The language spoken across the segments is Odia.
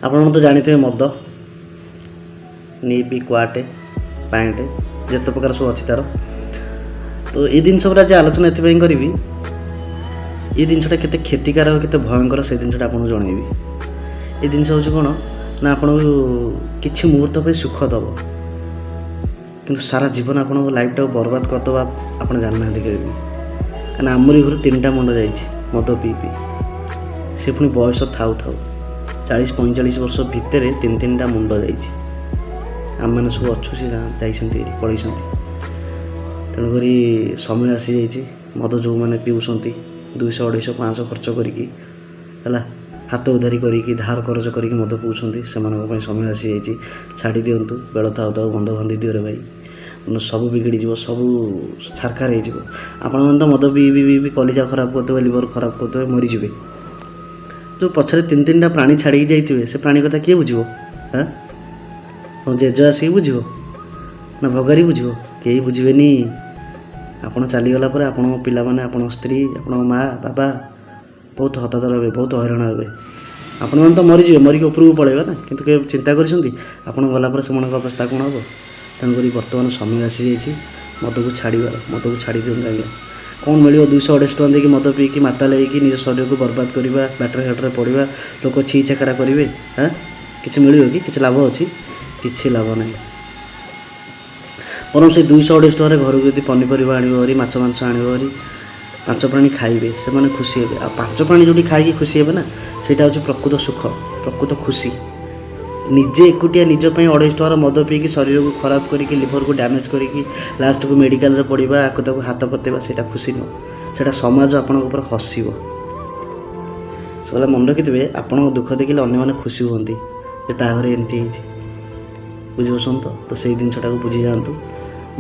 ଆପଣ ତ ଜାଣିଥିବେ ମଦ ନିବି କ୍ୱାଟେ ପ୍ୟାଣ୍ଟ ଯେତେ ପ୍ରକାର ସବୁ ଅଛି ତା'ର। ତ ଏଇ ଜିନିଷ ଉପରେ ଆଜି ଆଲୋଚନା ଏଥିପାଇଁ କରିବି, ଏ ଜିନିଷଟା କେତେ କ୍ଷତିକାରକ, କେତେ ଭୟଙ୍କର, ସେ ଜିନିଷଟା ଆପଣଙ୍କୁ ଜଣାଇବି। ଏ ଜିନିଷ ହେଉଛି କ'ଣ ନା, ଆପଣଙ୍କୁ କିଛି ମୁହୂର୍ତ୍ତ ପାଇଁ ସୁଖ ଦେବ, କିନ୍ତୁ ସାରା ଜୀବନ ଆପଣଙ୍କ ଲାଇଫ୍ଟାକୁ ବର୍ବାଦ କରିଦେବ। ଆପଣ ଜାଣିନାହାନ୍ତି କେବେ ବି। କାହିଁକିନା ଆମରି ଘରୁ 3ଟା ମୁଣ୍ଡ ଯାଇଛି ମଦ ପିଇ ପିଇ। ସେ ପୁଣି ବୟସ ଥାଉ ଥାଉ 40-45 ବର୍ଷ ଭିତରେ 3 3ଟା ମୁଣ୍ଡ ଯାଇଛି। ଆମେମାନେ ସବୁ ଅଛୁ, ସେ ଯାଇଛନ୍ତି, ପଳେଇଛନ୍ତି। ତେଣୁକରି ସମୟ ଆସିଯାଇଛି, ମଦ ଯେଉଁମାନେ ପିଉଛନ୍ତି 200, 250, 500 ଖର୍ଚ୍ଚ କରିକି, ହେଲା, ହାତ ଉଧାରି କରିକି, ଧାର କରଜ କରିକି ମଦ ପିଉଛନ୍ତି, ସେମାନଙ୍କ ପାଇଁ ସମୟ ଆସିଯାଇଛି, ଛାଡ଼ି ଦିଅନ୍ତୁ। ବେଳ ଥାଉ ଥାଉ ବନ୍ଧ ବାନ୍ଧି ଦିଅରେ ଭାଇ, ସବୁ ବିଗିଡ଼ିଯିବ, ସବୁ ଛାରଖାର ହେଇଯିବ। ଆପଣମାନେ ତ ମଦ ପିଇ ପିଇ ପିଇ କଲିଜା ଖରାପ କରିଦେବେ, ଲିଭର ଖରାପ କରିଦେବେ, ମରିଯିବେ। ଯେଉଁ ପଛରେ 3 3ଟା ପ୍ରାଣୀ ଛାଡ଼ିକି ଯାଇଥିବେ, ସେ ପ୍ରାଣୀ କଥା କିଏ ବୁଝିବ? ହାଁ, ତମ ଜେଜ ଆସିକି ବୁଝିବ ନା ଭଗାରୀ ବୁଝିବ? କେହି ବୁଝିବେନି। ଆପଣ ଚାଲିଗଲା ପରେ ଆପଣଙ୍କ ପିଲାମାନେ, ଆପଣଙ୍କ ସ୍ତ୍ରୀ, ଆପଣଙ୍କ ମା ବାବା ବହୁତ ହତାଦର ହେବେ, ବହୁତ ହଇରାଣ ହେବେ। ଆପଣମାନେ ତ ମରିଯିବେ, ମରିକି ଉପରକୁ ପଳେଇବେ ନା, କିନ୍ତୁ କେବେ ଚିନ୍ତା କରିଛନ୍ତି ଆପଣ ଗଲା ପରେ ସେମାନଙ୍କ ଅବସ୍ଥା କ'ଣ ହେବ? ତେଣୁକରି ବର୍ତ୍ତମାନ ସମୟ ଆସିଯାଇଛି ମଦକୁ ଛାଡ଼ିବାର। ମଦକୁ ଛାଡ଼ି ଦିଅନ୍ତୁ ଆଜ୍ଞା। କ'ଣ ମିଳିବ 200, 250 ଟଙ୍କା ଦେଇକି ମଦ ପିଇକି ମାତାଲ ହେଇକି ନିଜ ଶରୀରକୁ ବର୍ବାଦ କରିବା, ବାଟରେ ଘାଟରେ ପଡ଼ିବା, ଲୋକ ଛି ଛାକରା କରିବେ? ହାଁ, କିଛି ମିଳିବ କି? କିଛି ଲାଭ ଅଛି? କିଛି ଲାଭ ନାହିଁ। ବରଂ ସେଇ 200, 250 ଟଙ୍କାରେ ଘରକୁ ଯଦି ପନିପରିବା ଆଣିବ ଭାରି, ମାଛ ମାଂସ ଆଣିବ ଭାରି, ପାଞ୍ଚ ପ୍ରାଣୀ ଖାଇବେ, ସେମାନେ ଖୁସି ହେବେ। ଆଉ ପାଞ୍ଚ ପ୍ରାଣୀ ଯେଉଁଠି ଖାଇକି ଖୁସି ହେବେ ନା, ସେଇଟା ହେଉଛି ପ୍ରକୃତ ସୁଖ, ପ୍ରକୃତ ଖୁସି। ନିଜେ ଏକୁଟିଆ ନିଜ ପାଇଁ 250 ଟଙ୍କାର ମଦ ପିଇକି ଶରୀରକୁ ଖରାପ କରିକି, ଲିଭରକୁ ଡ୍ୟାମେଜ୍ କରିକି, ଲାଷ୍ଟକୁ ମେଡ଼ିକାଲରେ ପଡ଼ିବା, ଆକୁ ତାକୁ ହାତ ପତେଇବା, ସେଇଟା ଖୁସି ନୁହଁ। ସେଇଟା ସମାଜ ଆପଣଙ୍କ ଉପରେ ହସିବ। ସବୁବେଳେ ମନେ ରଖିଥିବେ, ଆପଣଙ୍କ ଦୁଃଖ ଦେଖିଲେ ଅନ୍ୟମାନେ ଖୁସି ହୁଅନ୍ତି ଯେ ତା ଘରେ ଏମିତି ହେଇଛି। ବୁଝିପାରୁଛନ୍ତି ତ? ତ ସେଇ ଜିନିଷଟାକୁ ବୁଝିଯାଆନ୍ତୁ,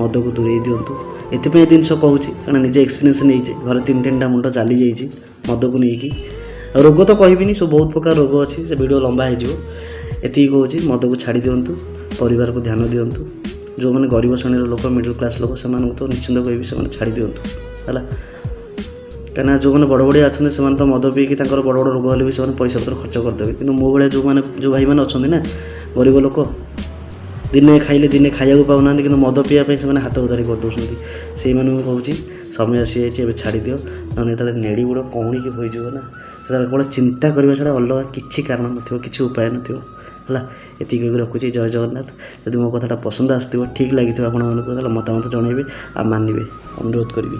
ମଦକୁ ଦୂରେଇ ଦିଅନ୍ତୁ। ଏଥିପାଇଁ ଏ ଜିନିଷ କହୁଛି, କାରଣ ନିଜେ ଏକ୍ସପିରିଏନ୍ସ ନେଇଛି। ଘରେ 3 3ଟା ମୁଣ୍ଡ ଚାଲିଯାଇଛି ମଦକୁ ନେଇକି। ଆଉ ରୋଗ ତ କହିବିନି, ସବୁ ବହୁତ ପ୍ରକାର ରୋଗ ଅଛି, ସେ ଭିଡ଼ିଓ ଲମ୍ବା ହେଇଯିବ। ଏତିକି କହୁଛି, ମଦକୁ ଛାଡ଼ି ଦିଅନ୍ତୁ, ପରିବାରକୁ ଧ୍ୟାନ ଦିଅନ୍ତୁ। ଯେଉଁମାନେ ଗରିବ ଶ୍ରେଣୀର ଲୋକ, ମିଡ଼ିଲ୍ କ୍ଲାସ୍ ଲୋକ, ସେମାନଙ୍କୁ ତ ନିଶ୍ଚିନ୍ତ କହିବି ସେମାନେ ଛାଡ଼ି ଦିଅନ୍ତୁ, ହେଲା। କାହିଁକିନା ଯେଉଁମାନେ ବଡ଼ ବଡ଼ିଆ ଅଛନ୍ତି, ସେମାନେ ତ ମଦ ପିଇକି ତାଙ୍କର ବଡ଼ ବଡ଼ ରୋଗ ହେଲେ ବି ସେମାନେ ପଇସା ପତ୍ର ଖର୍ଚ୍ଚ କରିଦେବେ। କିନ୍ତୁ ମୋ ଭଳିଆ ଯେଉଁମାନେ, ଯେଉଁ ଭାଇମାନେ ଅଛନ୍ତି ନା, ଗରିବ ଲୋକ, ଦିନେ ଖାଇଲେ ଦିନେ ଖାଇବାକୁ ପାଉନାହାନ୍ତି, କିନ୍ତୁ ମଦ ପିଇବା ପାଇଁ ସେମାନେ ହାତ ଉଧାରି କରିଦେଉଛନ୍ତି। ସେଇମାନଙ୍କୁ କହୁଛି, ସମୟ ଆସିଯାଇଛି, ଏବେ ଛାଡ଼ିଦିଅ। ନହେଲେ ଯେତେବେଳେ ନେଡ଼ି ଗୁଡ଼ କହୁଣିକି ହୋଇଯିବ ନା, ସେତେବେଳେ କେବଳ ଚିନ୍ତା କରିବା ଛଡ଼ା ଅଲଗା କିଛି କାରଣ ନଥିବ, କିଛି ଉପାୟ ନଥିବ। ହେଲା, ଏତିକି କହିକି ରଖୁଛି। ଜୟ ଜଗନ୍ନାଥ। ଯଦି ମୋ କଥାଟା ପସନ୍ଦ ଆସିଥିବ, ଠିକ୍ ଲାଗିଥିବ ଆପଣମାନଙ୍କୁ, ତାହେଲେ ମତାମତ ଜଣାଇବେ ଆଉ ମାନିବେ, ଅନୁରୋଧ କରିବି।